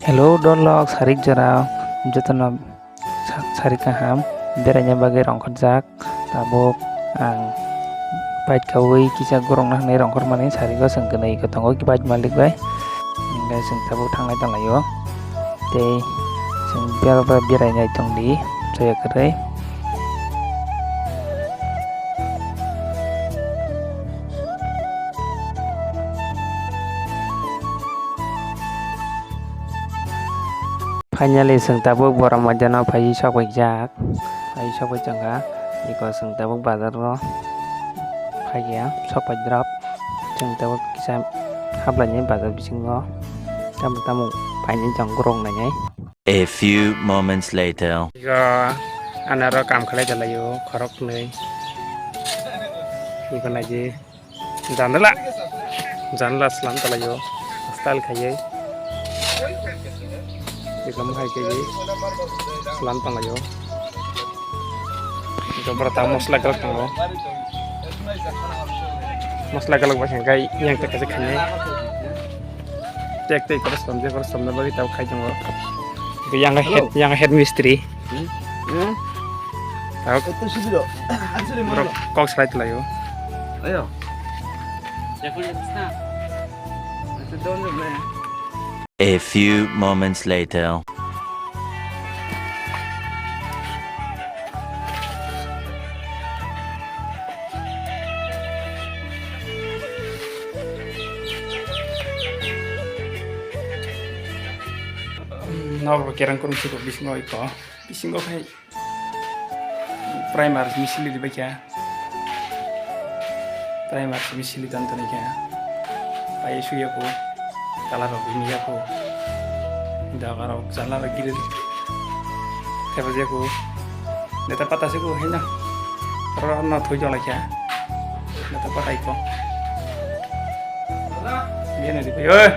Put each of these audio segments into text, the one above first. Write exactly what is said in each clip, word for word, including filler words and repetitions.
Hello, dolok, sarik jora, jotono sa-, sarik kaham, beraina bagwi rongkhorjak. Tabuk ang bike kaui kisa gorokna hinwi rongkhormani sarigo chwng kwnwi tongo bike malik bai. Hingkhe chwng tabuk thanglai tonglaio. Tei chwng bera-, berainai tongdi, soya kwrwi. Finally, chwng tabuk borok maidano phaiwi sokphaijak. Phaiwi sokphai chwngkha, eko chwng tabuk bazaro phaikha, sokphai drop. Chwng tabuk kisa haplaini bazar bisingo tamo tamo phainai chwng gorok nainai. A few moments later. Eko anaro kam khlai tonglaio, khoroknwi. Eko naidi. Janala. Janala slam tonglaio. Style khaiwi. Ekdom hai khaiwi slam tonglaio. Ekdom pura ta mosla galak tongo. Mosla galak bai hwnkhai yang tak kaisa khainai. Tek tek kore slam je kore slamna bagwi tabuk khai tongo. Yang head, yang head mistri. Hmm? Hmm? Tabuk. Itu sih dulu. Asli borok mana? Kok slide layo. Ayo. Itu down dulu, man. A few moments later. Nok rok kerang kurung sukuk bisingo iko. Bisingo khai primer simi sili ribai kha. Primer simi sili dan toni kha. Pai suya ko. Kala rok bini ya ko. Da karo jala rok giri. Khe ba je ko. Neta pata se ko hena. Ro no thoi jola kha. Neta pata iko. Biya na di. Oi.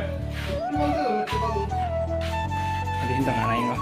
Adi hinda ngana ingo.